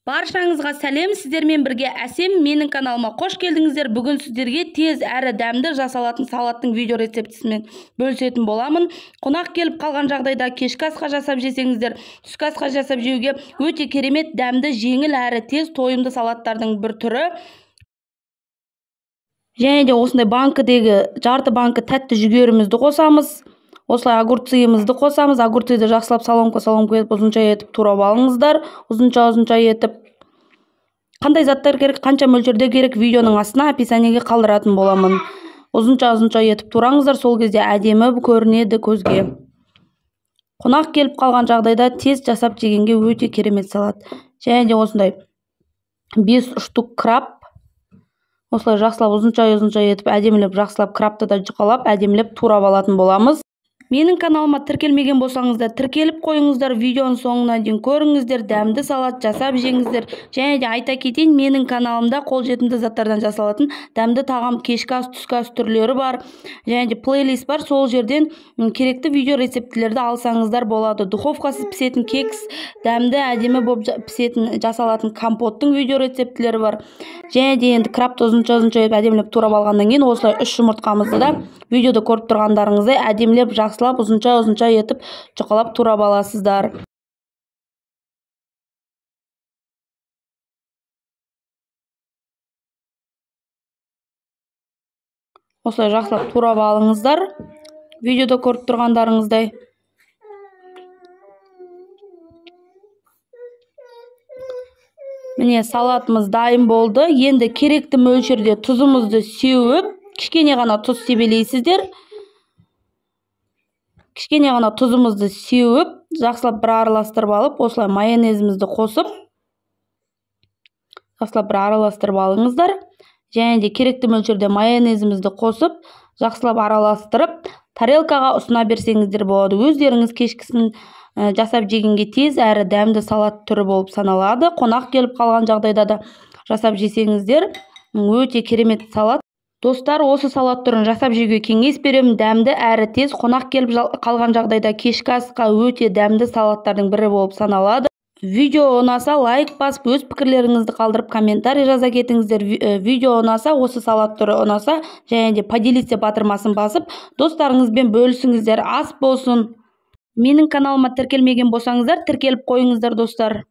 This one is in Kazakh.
Баршаңызға сәлем, сіздермен бірге Әсем, менің каналыма қош келдіңіздер. Бүгін сіздерге тез әрі дәмді жасалатын салаттың видео рецептісімен бөлісетін боламын. Қонақ келіп қалған жағдайда кешкі асқа жасап жесеңіздер, түскі асқа жасап жеуге өте керемет, дәмді, жеңіл әрі тез тойымды салаттардың бір түрі. Және де осындай банкідегі жарты банкі тәтті жүгерімізді қосамыз. Осылай огурцымызды қосамыз. Огурцыды жақсылап соломка-соломка етіп ұзынша етіп турап алыңыздар. Ұзынша-ұзынша етіп. Қандай заттар керек, қанша мөлшерде керек, видеоның астына описаниеге қалдыратын боламын. Ұзынша-ұзынша етіп тураңыздар, сол кезде әдемі көрінеді көзге. Қонақ келіп қалған жағдайда тез жасап жегенге өте керемет салат. Және де осындай 5 штук краб. Осылай жақсылап ұзынша-ұзынша етіп әдемілеп жақсылап крабты да жұқалап әдемілеп турап алатын боламыз. Менің каналыма тіркелмеген болсаңыздар, тіркеліп қойыңыздар, видеоның соңына дейін көріңіздер, дәмді салат жасап жеңіздер. Және де айта кетейін, менің каналымда қолжетімді заттардан жасалатын дәмді тағам, кешкі ас, түскі ас түрлері бар. Және де плейлист бар, сол жерден керекті видео рецептілерді алсаңыздар болады. Духовкасыз пісетін кекс, дәмді әдемі болып пісетін жасалатын компоттың видео рецептілері бар. Және де енді крабты ұзынша-ұзынша етіп әдемілеп турап алғаннан кейін осылай 3 жұмыртқамызды да видеода көріп тұрғандарыңыздай әдемілеп жақсылап ұзынша-ұзынша етіп жұқалап турап аласыздар. Осылай жақсылап турап алыңыздар, видеода көріп тұрғандарыңыздай. Міне салатымыз дайын болды. Енді керекті мөлшерде тұзымызды сеуіп, кішкене ғана тұз себелейсіздер. Кішкене ғана тұзымызды сеуіп, жақсылап бір араластырып алып, осылай майонезімізді қосып, жақсылап бір араластырып алыңыздар. Және де керекті мөлшерде майонезімізді қосып, жақсылап араластырып, тарелкаға ұсына берсеңіздер болады. Өздеріңіз кешкісін жасап жегенге тез әрі дәмді салат түрі болып саналады. Қонақ келіп қалған жағдайда да жасап жесеңіздер, өте керемет салат. Достар, осы салат түрін жасап жеуге кеңес беремін. Дәмді әрі тез, қонақ келіп қалған жағдайда кешкі асқа өте дәмді салаттардың бірі болып саналады. Видео ұнаса лайк басып, өз пікірлеріңізді қалдырып, комментарий жаза кетіңіздер. Видео ұнаса, осы салат түрі ұнаса, және де поделиться батырмасын басып, достарыңызбен бөлісіңіздер. Ас болсын. Менің каналыма тіркелмеген болсаңыздар, тіркеліп қойыңыздар, достар.